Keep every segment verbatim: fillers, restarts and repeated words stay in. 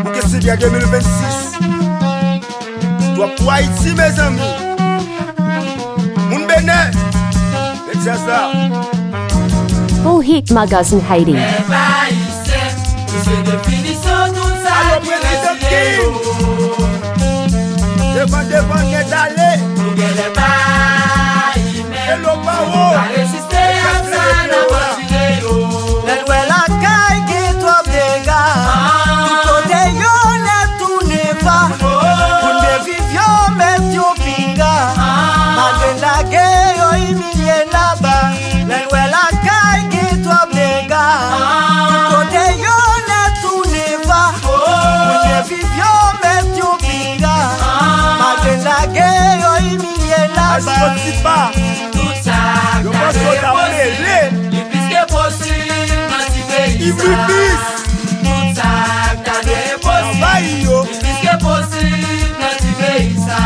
Bouke Sibya de mil vennsis. Twòp pou Ayiti, mezanmi. Moun Benè, Texas la. Full Hit Magazine Haiti. Pèp ayisyen, nou se definisyon tout sa ki reziye yo. Devan, devan, nèt ale. Nou genlè pa imen. Hello, Paro. Nou pa reziste a sa n ap andire yo. Lè n wè lakay gen twòp dega, tout kote yo nèt tounen va. Pou n byen viv yo met yon pinga. Malgre n lage yo imilye n aba. Lè n wè lakay gen twòp dega, tout kote yo nèt tounen va. Pou n byen viv yo met yon pinga. Malgre n lage yo imilye n aba. Tout sa k ta dwe posib, li plis ke posib nan ti peyi sa. Tout sa k ta dwe enposib, li plis ke posib nan ti peyi sa.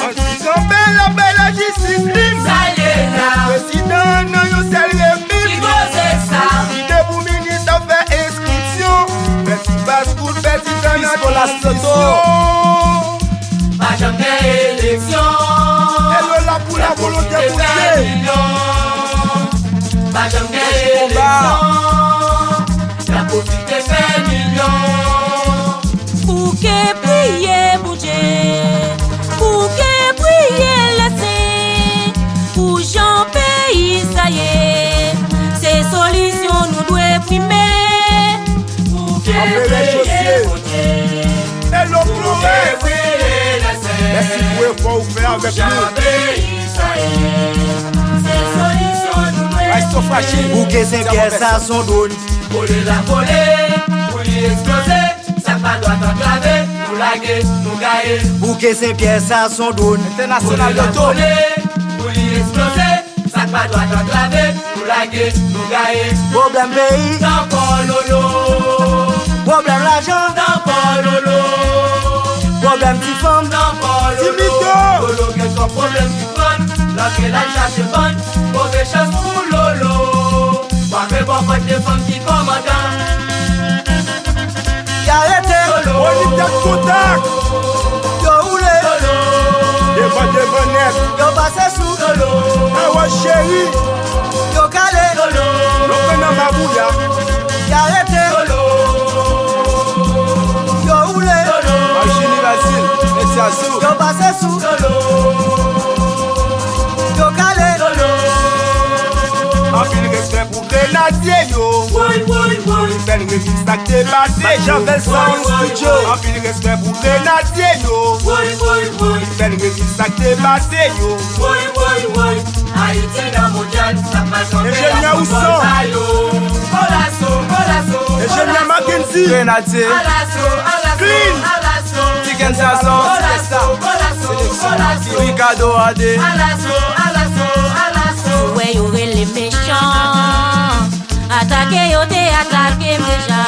Anti kanpe lapè, lajistis, lim. Sa ye la. Prezidan nan yon sèl repiblik. Ki koze sa? Ki te pou minis afè enskripsyon. Fè ti bas kout, fè ti tan nan kondisyon. Pa janm gen eleksyon. Hello la pou la volonte pou Dye. Pa janm gen eleksyon. N ap pwofite fè milyon. Bouke priye Bondye, bouke priye lèsen, pou jan peyi sa ye, se solisyon nou dwe prime. Bouke priye Bondye. Hello, Florence. Mèsi pou efò ou fè avèk nou. Bouke Senpyè sa s on dwòn. Vole la vole, pou li eksploze. Sa k pa dwat anklave, nou lage, nou gaye. Bouke Senpyè sa s on dwòn. Entènasyonal Loto. Vole la vole, pou li eksploze. Sa k pa dwat anklave, nou lage, nou gaye. Pwoblèm peyi. Nan kò Lolo. Pwoblèm lajan. Nan kò Lolo. Pwoblèm ti fanm. Nan kò Lolo. Ti mito. Lolo gen twòp pwoblèm ki pran. Lòt ke l al chache bann. Move chans pou Lolo. Kwape bò kòt de fanm ki kòmandan. Y arete. Oni tèt kontak. Yo woule. Devan, devan nèt. Yo pase sou. Kawo cheri. Yo kale. Yo pran nan mabouya. Y arete. Yo woule. Majini Basil, mèsi asou. Yo pase sou. Yo kale. Anpil respè pou grenadye yo. Woy, woy, woy. Fè n reviv sa k te pase yo. Machiavel Sound Studio. Anpil respè pou grenadye yo. Woy, woy, woy. Fè n reviv sa k te pase yo. Woy, woy, woy. Ayiti nan mondyal, sa pa janm Enjenyè Wilson. Golazo, golazo, Enjenyè Mackenzie. Grenadye. Alaso, alaso, Clean. Alaso. Ti Ken Sazon. Golazo, golazo, golazo. Ricardo Ade. Alaso, alaso, alaso. Ou wè yo rele mechan. Atake yo te atake m deja.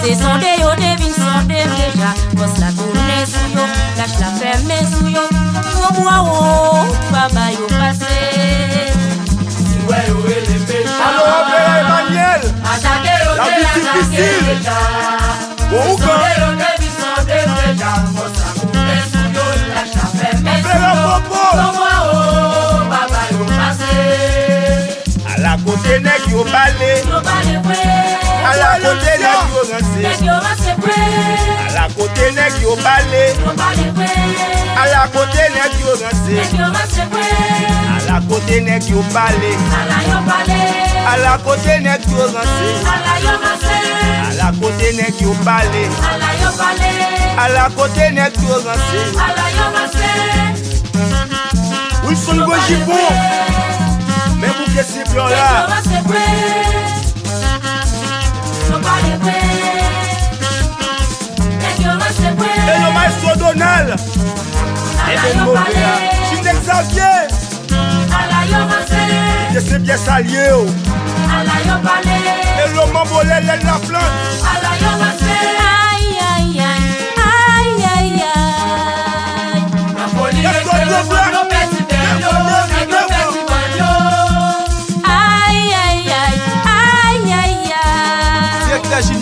Se sonde yo te vin sonde m deja. Fòs la tounen sou yo, lach la fèmen sou yo. Gwo bwa wo, pa ba yo pase. Si w wè yo rele mechan. Alo, André Emmanuel. Atake yo te atake m deja. Bon, ou sonde yo te vin sonde m deja. Fòs la tounen sou yo, lach la fèmen sou yo. Gwo bwa wo, pa ba yo pase. Ala kote nèg yo pale. Yo pale vre. Ala kote nèg yo ranse. Nèg yo ranse vre. Ala kote nèg yo pale. Yo pale vre. Ala kote nèg yo ranse. Nèg yo ranse vre. Ala kote nèg yo pale. Ala yo pale. Ala kote nèg yo ranse. Ala yo ranse. Ala kote nèg yo pale. Ala yo pale. Ala kote nèg yo ranse. Ala yo ranse. Wilson Gwo Jipon. Men bouke Senpyè la. Hello, Maestro Donald. Eden Move a. Chine Xavier. Bouke Senpyè salye w. Hello, Manbo Lèlèn Laflans. Ay, ay, ay, ay, ay, ay. Let's go, Gwo Blan. Ay, ay, ay, ay, ay, ay. Direktè Junior.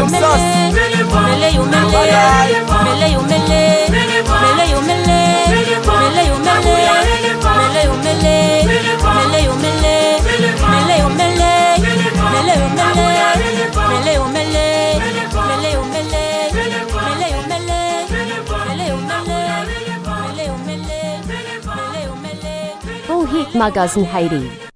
menm sans. Hit Magazine Haiti.